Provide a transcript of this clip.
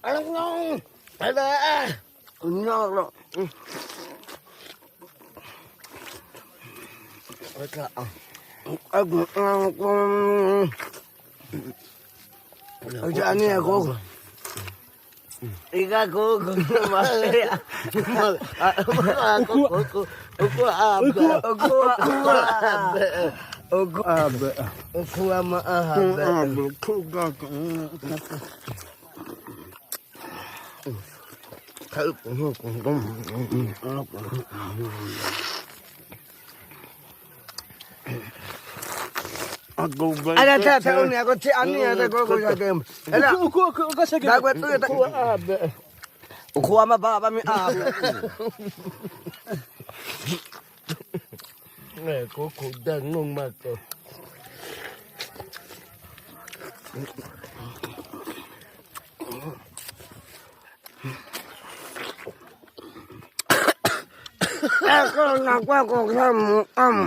ອາ ນ້ອງ ໄປເລີຍ ນອກເນາະ ອືມ ແລ້ວກໍເອົາ ເອົາ ເອົາ ເອົາອັນນີ້ ໂກໂກ້ ອີກາໂກໂກ້ ມາເລີຍ ໂກໂກ້ ໂກໂກ້ ອາ ໂກໂກ້ ອາ ໂກໂກ້ ອາ ໂກໂກ້ ອາ ໂກໂກ້ ອາ ໂກໂກ້ Ada tak tahu ni, aku cik ani ada kau kau jaga. Ada. Aku aku aku aku sakit. Dah aku tu tak. Aku ama baba mi ah. Eh, kuku dan nung mata. Aku nak aku kamu am.